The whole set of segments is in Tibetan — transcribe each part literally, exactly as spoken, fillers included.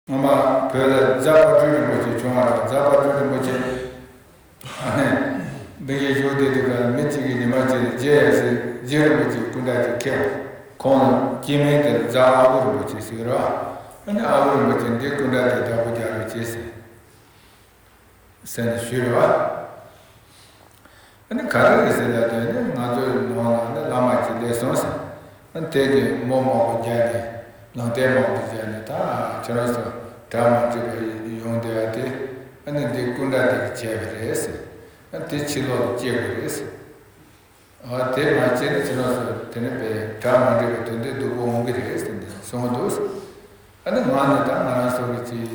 སྔོན་མ་བོད་ལ་རྫ་དཔལ་སྤྲུལ་རིན་པོ་ཆེ་བྱུང་བ་རེད། རྫ་དཔལ་སྤྲུལ་རིན་པོ་ཆེ་ཨ་ནི་འདི་གའི་བཞུགས་བསྡད་དུས་ཀ་མི་གཅིག་གིས་ཉི་མ་གཅིག་ལ་རྗེ་ཡབ་སྲས་རྗེ་རིན་པོ་ཆེའི་སྐུ་འདྲ་ཅིག་ཁྱེར། ཁོང་ལ་སྐྱེ་དམན་དེ་ལ་རྫ་ཨ་ཁུ་རིན་པོ་ཆེ་ཟེར་གི་རེད་བ། ཨ་ནི་ཨ་ཁུ་རིན་པོ་ཆེ་འདི་སྐུ་འདྲ་དེ་བདག་པོ་རྒྱག་རོགས་བྱེད་ཟེར། ཟེར་ནས་ཞུས་རེད་བ། ཨ་ནི་ག་རེ་རེད་ཟེར་ལབ་དུས་ནི་ང་ཚོའི་ནང་ལ་ནི་བླ་མ་གཅིག་སླེབས་སོང་ཟེར། ཨ་ནི་དེ་གིས་མོ་མང་པོ་རྒྱག་ནས་ལུང་བསྟན་མང་པོ་བྱས་ནས་ད་ཁྱེད་རང་ཚོ་གྲ་མ་འགྲིག་པ་ཡོང་བསྡད་པ་དེ་ཨ་ནི་འདི་སྐུ་འདྲ་དེ་གིས་བྱས་པ་རེད་ཟེར། ཨ་ནི་དེ་ཕྱི་ལོགས་ལ་སྐྱེལ་དགོས་རེད་ཟེར། ཨ་དེ་མ་བྱས་ན་ཁྱེད་རང་ཚོ་དེ་ནས་པའི་གྲ་མ་འགྲིག་པའི་དོན་དེ་སྡུག་པོ་འོང་གི་རེད་ཟེར་ནས་གསུངས་འདུག་ཟེར། ཨ་ནི་ང་ནི་ད་ང་རང་ཚོ་གི་ཅིག་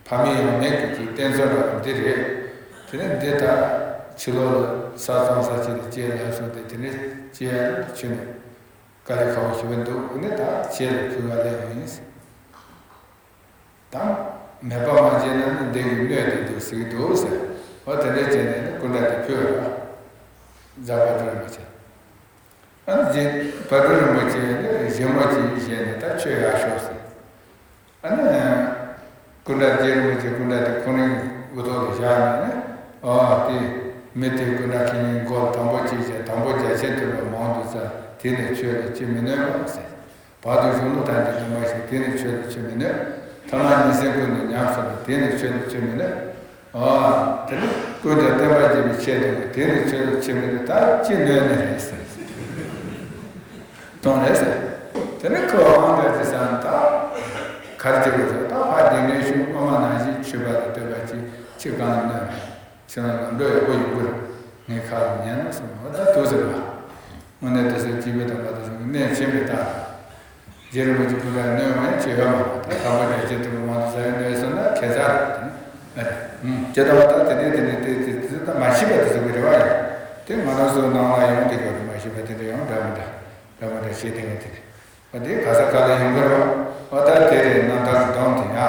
ཕ་མེས་ཡང་མེས་ཀྱི་ཅིག་རྟེན་གཙོ་འདྲ་བ་འདི་རེད། དེ་ནས་འདི་ད་ཕྱི་ལོགས་ལ་ས་གཙང་ས་ཅིག་ལ་སྐྱེལ་ལབ་སོང་སྟེ་དེ་ནས་སྐྱེལ་ཡ་ཁྱོད་ནས་དཀའ་ལས་ཁག་པོ་ཞིག་འདུག་ཨ་ནི་ད་ཁྱེད་ལ་ཕུལ་བ་ལེན་ཡིན་ཟེར། དང་། མེད་པ་མ་བྱས་ན་ནི་འདི་གི་སྣོད་དེ་འདུག་ཟེར་གི་འདུག་ཟེར། འོ་དེ་འདྲ་བྱས་ནས་ནི་སྐུ་འདྲ་དེ་ཕུལ་བ། རྫ་དཔལ་སྤྲུལ་རིན་པོ་ཆེ། ཨ་ནི་རྗེ་དཔལ་སྤྲུལ་རིན་པོ་ཆེ་ནི་བཞད་མོ་ཅིག་བཞད་ནས་ད་ཁྱོད་ཡར་ཤོག་ཟེར། ཨ་ནི་སྐུ་འདྲ་རྗེ་རིན་པོ་ཆེ་སྐུ་འདྲ་དེ་ཁོ་རང་གི་དབུ་ཐོག་ལ་བཞག་ནས་ནི་ཨོ་དེ་མི་དེ་སྐུ་འདྲ་ཁྱེད་གཉིས་མགོ་ལ་དམ་པོ་གཅིག་བྱས། དམ་པོ་རྒྱ་ཆེན་ཐོས་པ་མང་དུ་བཙལ། དེ་ནི་ཁྱོད་ལ་ཅི་མི་གནོད་པ་ཟེར། བར་དུ་གཞོན་ནུ་དང་གྱི་སྡོམ་པ་ཞིག་དེ་ནི་ཆོས་ལ་ཆོས་མི་གནོད། ཐ་མ་ཉིན་མཚན་ཀུན་ཏུ་ཉམས་སུ་ལེན། དེ་ནི་ཆོས་ལ་ཆོས་མི་གནོད། ཨ་དེ་ནི་ཀུན་ཀྱང་བསྟན་པ་རྒྱས་པའི་ཆེད་དུ་དེ་ནི་ཆོས་ལ་ཆོས་མི་གནོད། ད་ཅི་གནོད་ནི་རེད་ཟེར། གཏོང་རེད་ཟེར། དེ་ནི་ཁོ་ཨང་ག་ཅི་སང་ད་གར་གྱི་རེད་ཟེར། ད་ཕ་དེ་ནས་ཤུགས་སྔོན་མ་ནང་བཞིན་ཆོས་པ་ལ་བསྟོད་པ་ཅི་ཅི་གང་གནོད་མེད། ཁྱེད་རང་ལམ་འགྲོ་ཡག་པོ་ཡོང་གི་རེད། ངའི་ཁ་ལ་ཉན་ན་སོང་བ་ད་དུ་ཟེར་བ། དངོས་གནས་དེ་ཚོའི་སྐྱེས་བུ་དམ་པ་དེ་ཚོ་གནས་ཆེན་པོའི་རྟགས། རྗེ་རིན་པོ་ཆེ་སྐུ་འདྲ་གནོད་མེད་ཅེས་ཡོད་མ་རེད། ད་དམ་པ་རྒྱ་ཆེན་དུ་མ་དུ་ཟ་ཡི་གནོད་སོང་ན་ཁེ་ཚ་རེད། ཨ་རེད། ཁྱེད་དམ་པ་ད་དེ་འདྲའི་དེ་འདྲའི་དེ་དེ་དེ་ད་མ་ཤེས་པ་དེ་ཚོ་གི་རེ་བ་ཡོད། དེ་ང་རང་ཚོའི་ནང་ལ་ཡོང་དེ་ག་རེ་མ་ཤེས་པ་དེ་འདྲ་ཡང་འདྲ་མི་འདྲ་འདྲ་མི་འདྲ་ཤེས་དེ་ངས་དེ་རེད། ཨ་དེ་ག་ས་ག་ལ་ཡོང་གི་རེད་བ། ཨ་ད་དེ་རེད། རྣམ་ཐར་གྱི་སྡོམ་དེ་ཡ།